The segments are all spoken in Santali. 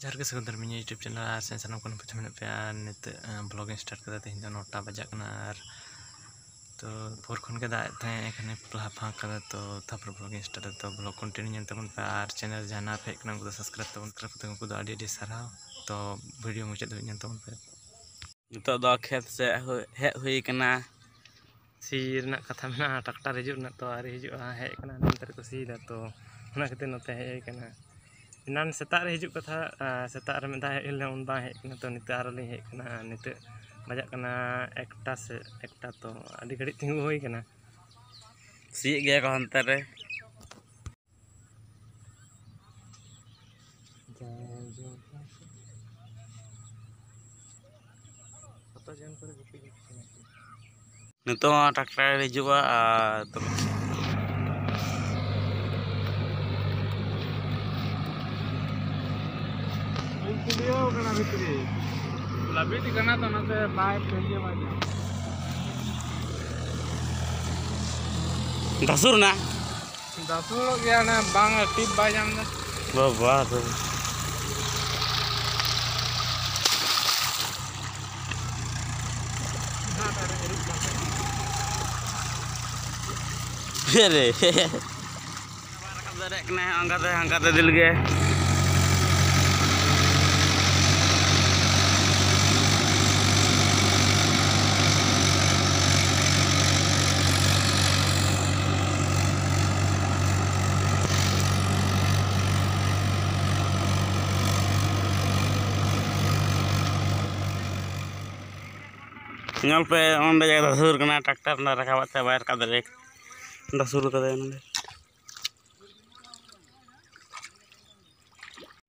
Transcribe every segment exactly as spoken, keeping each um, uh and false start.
ᱡᱚᱦᱟᱨ ᱜᱮ ᱥᱟᱹᱜᱩᱱ ᱫᱟᱨᱟᱢ ᱤᱧᱟᱹᱜ YouTube channel ᱟᱨ ᱥᱮ ᱥᱟᱱᱟᱢ ᱠᱚ ᱱᱟᱯᱟᱭ ᱛᱮ ᱢᱮᱱᱟᱜ ᱯᱮᱭᱟ᱾ ᱟᱨ ᱱᱤᱛᱚᱜ, ᱟᱸ, vlog ᱤᱧ start ᱠᱟᱫᱟ᱾ ᱛᱮᱦᱮᱧ ᱫᱚ ᱱᱚᱴᱟ ᱵᱟᱡᱟᱜ ᱠᱟᱱᱟ ᱟᱨ ᱛᱚ ᱵᱷᱳᱨ ᱠᱷᱚᱱ ᱜᱮ ᱫᱟᱜ ᱮᱫ ᱛᱟᱦᱮᱸᱫ, ᱮᱠᱷᱟᱱᱮ ᱯᱷᱟᱸᱠ ᱠᱟᱫᱟ᱾ ᱛᱚ ᱛᱟᱨᱯᱚᱨ vlog ᱤᱧ start ᱮᱫᱟ᱾ ᱛᱚ vlog continue ᱧᱮᱞ ᱛᱟᱵᱚᱱ ᱯᱮ ᱟᱨ channel ᱡᱟᱦᱟᱸ ᱱᱟᱣᱟ ᱯᱮ ᱦᱮᱡ ᱠᱟᱱᱟ ᱩᱱᱠᱩ ᱫᱚ subscribe ᱛᱟᱵᱚᱱ ᱯᱮ᱾ ᱩᱱᱠᱩ ᱫᱚ ᱟᱹᱰᱤ ᱟᱹᱰᱤ ᱥᱟᱨᱦᱟᱣ᱾ ᱛᱚ video ᱢᱩᱪᱟᱹᱫ ᱫᱷᱟᱹᱵᱤᱡ ᱧᱮᱞ ᱛᱟᱵᱚᱱ ᱯᱮ᱾ ᱱᱤᱛᱚᱜ ᱫᱚ ᱠᱷᱮᱛ ᱥᱮᱫ ᱦᱩ-, ᱦᱮᱡ ᱦᱩᱭ ᱠᱟᱱᱟ᱾ ᱥᱤ ᱨᱮᱱᱟᱜ ᱠᱟᱛᱷᱟ ᱢᱮᱱᱟᱜᱼᱟ, tractor ᱦᱤᱡᱩᱜ ᱨᱮᱱᱟᱜ ᱛᱚ ᱟᱹᱣᱨᱤ ᱦᱤᱡᱩᱜᱼᱟ, ᱦᱮᱡ ᱠᱟᱱᱟ ᱱᱚᱱᱛᱮ ᱨᱮᱠᱚ ᱥᱤᱭᱮᱫᱟ, ᱛᱚ ᱚᱱᱟ ᱠᱷᱟᱹᱛᱤᱨ ᱱᱚᱛᱮ ᱦᱮᱡ ᱦᱩᱭ ᱠᱟᱱᱟ᱾ ᱮᱱᱟᱱ ᱥᱮᱛᱟᱜ ᱨᱮ ᱦᱤᱡᱩᱜ ᱠᱟᱛᱷᱟ, ᱟᱨ ᱥᱮᱛᱟᱜ ᱨᱮ ᱢᱤᱫ ᱫᱷᱟᱣ ᱦᱮᱡ ᱦᱩᱭ ᱞᱮᱱᱟ, ᱩᱱ ᱵᱟᱝ ᱦᱮᱡ ᱠᱟᱱᱟ, ᱛᱚ ᱱᱤᱛᱚᱜ ᱟᱨᱚ ᱞᱤᱧ ᱦᱮᱡ ᱠᱟᱱᱟ᱾ ᱟᱨ ᱱᱤᱛᱚᱜ ᱵᱟᱡᱟᱜ ᱠᱟᱱᱟ ᱮᱠᱴᱟ ᱥᱮ ᱮᱠᱴᱟ, ᱛᱚ ᱟᱹᱰᱤ ᱜᱷᱟᱹᱲᱤᱡ ᱛᱤᱸᱜᱩ ᱦᱩᱭ ᱠᱟᱱᱟ᱾ ᱥᱤᱭᱮᱫ ᱜᱮᱭᱟ ᱠᱚ ᱦᱟᱱᱛᱮ ᱨᱮ᱾ ᱱᱤᱛᱚᱜ ᱦᱚᱸ tractor ᱦᱤᱡᱩᱜᱼᱟ ᱟᱨ ᱞᱟᱹᱵᱤᱫ ᱠᱟᱱᱟ ᱛᱚ, ᱚᱱᱟᱛᱮ ᱵᱟᱭ ᱯᱟᱹᱭᱟᱹ ᱵᱟᱭ ᱧᱟᱢ᱾ ᱫᱷᱟᱥᱩᱨ ᱱᱟ᱾ ᱫᱷᱟᱥᱩᱲᱚᱜ ᱜᱮᱭᱟ, ᱚᱱᱮ ᱵᱟᱝ ᱴᱤᱯ ᱵᱟᱭ ᱧᱟᱢ ᱮᱫᱟ᱾ ᱵᱟᱵᱟ ᱨᱮ᱾ ᱨᱮ᱾ ᱨᱟᱠᱟᱵ ᱫᱟᱲᱮᱭᱟᱜ ᱠᱟᱱᱟᱭ ᱚᱱᱠᱟᱛᱮ, ᱦᱟᱱᱠᱟᱛᱮ ᱫᱤᱞ ᱜᱮ᱾ ᱧᱮᱞ ᱯᱮ, ᱚᱸᱰᱮ ᱡᱟᱭᱜᱟ ᱫᱷᱟᱥᱩᱨ ᱠᱟᱱᱟ, tractor ᱚᱸᱰᱮ ᱨᱟᱠᱟᱵᱟᱜ ᱛᱮ ᱵᱟᱭ ᱨᱟᱠᱟᱵ ᱫᱟᱲᱮᱭᱟᱜ ᱠᱟᱱᱟ᱾ ᱫᱷᱟᱥᱩᱨ ᱠᱟᱫᱟᱭ ᱱᱚᱸᱰᱮ᱾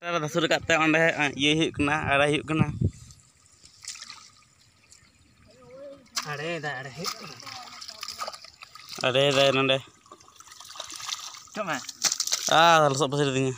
Tractor ᱫᱷᱟᱥᱩᱨ ᱠᱟᱫ ᱛᱮ ᱚᱸᱰᱮ ᱤᱭᱟᱹ ᱦᱩᱭᱩᱜ ᱠᱟᱱᱟ, ᱟᱲᱟᱭ ᱦᱩᱭᱩᱜ ᱠᱟᱱᱟ᱾ ᱟᱲᱮ ᱫᱟᱭ, ᱟᱲᱮ ᱦᱩᱭᱩᱜ ᱠᱟᱱᱟ᱾ ᱟᱲᱮ ᱫᱟᱭ ᱱᱚᱸᱰᱮ᱾ ᱪᱚᱜ ᱢᱮ᱾ ᱟᱨ ᱞᱚᱥᱚᱫ ᱯᱟᱹᱥᱤᱨ ᱫᱤᱧᱟ᱾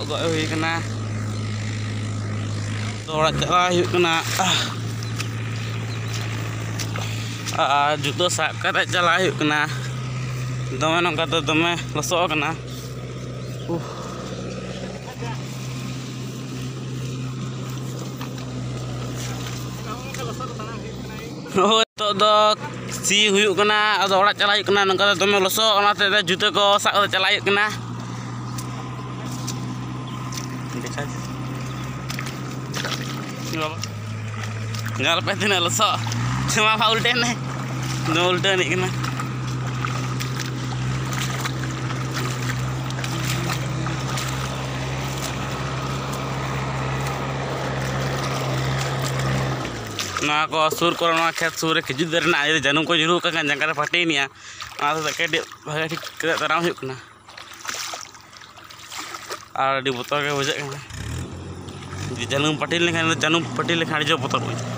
ᱜᱚᱡ ᱦᱩᱭ ᱠᱟᱱᱟ᱾ ᱛᱚ, ᱚᱲᱟᱜ ᱪᱟᱞᱟᱜ ᱦᱩᱭᱩᱜ ᱠᱟᱱᱟ᱾ ᱟᱨ ᱡᱩᱛᱟᱹ ᱥᱟᱵ ᱠᱟᱛᱮ ᱪᱟᱞᱟᱜ ᱦᱩᱭᱩᱜ ᱠᱟᱱᱟ᱾ ᱫᱚᱢᱮ, ᱱᱚᱝᱠᱟ ᱫᱚ ᱫᱚᱢᱮ ᱞᱚᱥᱚᱜ ᱠᱟᱱᱟ᱾ ᱩᱦ᱾ ᱦᱳᱭ, ᱱᱤᱛᱚᱜ ᱫᱚ ᱥᱤ ᱦᱩᱭᱩᱜ ᱠᱟᱱᱟ, ᱟᱫᱚ ᱚᱲᱟᱜ ᱪᱟᱞᱟᱜ ᱦᱩᱭᱩᱜ ᱠᱟᱱᱟ᱾ ᱱᱚᱝᱠᱟ ᱫᱚ ᱫᱚᱢᱮ ᱞᱚᱥᱚᱫ, ᱚᱱᱟᱛᱮ ᱫᱚ ᱡᱩᱛᱟᱹ ᱠᱚ ᱥᱟᱵ ᱠᱟᱛᱮ ᱪᱟᱞᱟᱜ ᱦᱩᱭᱩᱜ ᱠᱟᱱᱟ᱾ ᱧᱮᱞ ᱯᱮ ᱛᱤᱱᱟᱹᱜ ᱞᱚᱥᱚᱫ, ᱥᱮᱢᱟ ᱵᱟ ᱩᱞᱴᱟᱹ ᱮᱱᱟᱭ, ᱫᱚᱢᱮ ᱩᱞᱴᱟᱹ ᱮᱱᱤᱡ ᱠᱟᱱᱟ᱾ ᱱᱚᱣᱟ ᱠᱚ ᱥᱩᱨ ᱠᱚᱨᱮ, ᱱᱚᱣᱟ ᱠᱷᱮᱛ ᱥᱩᱨ ᱨᱮ ᱠᱷᱤᱡᱩᱨ ᱫᱟᱨᱮ ᱨᱮᱱᱟᱜ ᱡᱟᱹᱱᱩᱢ ᱠᱚ ᱧᱩᱨᱩᱜ ᱠᱟᱱ ᱠᱷᱟᱱ ᱡᱟᱸᱜᱟ ᱨᱮ ᱯᱟᱹᱴᱤᱭᱮᱱᱟ, ᱚᱱᱟᱛᱮ ᱠᱟᱹᱴᱤᱡ ᱵᱷᱟᱜᱮ ᱴᱷᱤᱠ ᱠᱟᱛᱮ ᱛᱟᱲᱟᱢ ᱦᱩᱭᱩᱜ ᱠᱟᱱᱟ᱾ ᱟᱨ ᱟᱹᱰᱤ ᱵᱚᱛᱚᱨ ᱜᱮ ᱵᱩᱡᱷᱟᱹᱜ ᱠᱟᱱᱟ᱾ ᱡᱩᱫᱤ ᱡᱟᱹᱱᱩᱢ ᱯᱟᱹᱴᱤ ᱞᱮᱱᱠᱷᱟᱱ, ᱡᱟᱹᱱᱩᱢ ᱯᱟᱹᱴᱤ ᱞᱮᱠᱷᱟᱱ ᱟᱹᱰᱤ ᱡᱳᱨ ᱵᱚᱛᱚᱨ ᱵᱩᱡᱷᱟᱹᱜᱼᱟ᱾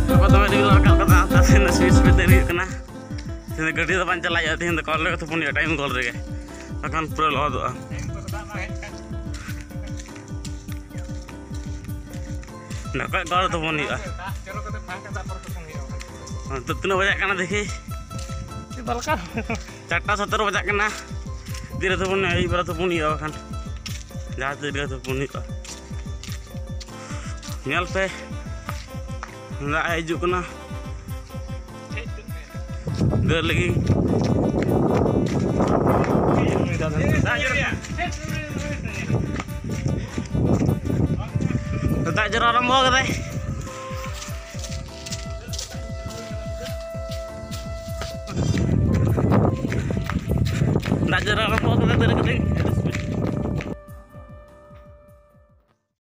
ᱜᱟᱯᱟ ᱫᱚᱢᱮ ᱨᱤᱢᱤᱞ ᱨᱟᱠᱟᱵ ᱠᱟᱫᱟ, ᱛᱟᱥᱮ ᱱᱟᱥᱮ ᱥᱯᱤᱰ ᱥᱯᱤᱰ ᱛᱮ ᱦᱩᱭᱩᱜ ᱠᱟᱱᱟ᱾ ᱛᱮᱦᱮᱧ ᱫᱚ ᱜᱟᱹᱰᱤ ᱫᱚ ᱵᱟᱝ ᱪᱟᱞᱟᱜ ᱦᱩᱭᱩᱜᱼᱟ, ᱛᱮᱦᱮᱧ ᱫᱚ ᱠᱚᱞ ᱨᱮᱜᱮ ᱛᱩᱯᱩᱱ ᱦᱩᱭᱩᱜᱼᱟ, ᱴᱟᱭᱤᱢ ᱠᱚᱞ ᱨᱮᱜᱮ, ᱵᱟᱠᱷᱟᱱ ᱯᱩᱨᱟᱹ ᱞᱚᱦᱚᱫᱚᱜᱼᱟ᱾ ᱰᱷᱚᱠᱚᱡ ᱠᱚᱞ ᱨᱮ ᱛᱩᱯᱩᱱ ᱦᱩᱭᱩᱜᱼᱟ᱾ ᱱᱤᱛᱚᱜ ᱛᱤᱱᱟᱹᱜ ᱵᱟᱡᱟᱜ ᱠᱟᱱᱟ ᱫᱮᱠᱷᱤ? ᱵᱟᱞᱠᱟ᱾ ᱪᱟᱨᱴᱟ ᱥᱚᱛᱨᱚ ᱵᱟᱡᱟᱜ ᱠᱟᱱᱟ᱾ ᱛᱤᱨᱮ ᱛᱩᱯᱩᱱ ᱦᱩᱭᱩᱜᱼᱟ? ᱟᱹᱭᱩᱵ ᱵᱮᱲᱟ ᱛᱩᱯᱩᱱ ᱦᱩᱭᱩᱜᱼᱟ, ᱵᱟᱠᱷᱟᱱ ᱡᱟᱦᱟᱸ ᱛᱤ ᱨᱮᱜᱮ ᱛᱩᱯᱩᱱ ᱦᱩᱭᱩᱜᱼᱟ᱾ ᱧᱮᱞ ᱯᱮ, ᱫᱟᱜ ᱦᱤᱡᱩᱜ ᱠᱟᱱᱟ᱾ ᱫᱟᱹᱲ ᱞᱟᱹᱜᱤᱫ᱾ ᱫᱟᱜ ᱡᱚᱨᱚ ᱟᱨᱟᱢᱵᱷᱚ ᱠᱟᱫᱟᱭ᱾ ᱫᱟᱜ ᱡᱚᱨᱚ ᱟᱨᱟᱢᱵᱷᱚ ᱠᱟᱫᱟᱭ, ᱫᱟᱹᱲ ᱠᱟᱹᱫᱟᱹᱧ᱾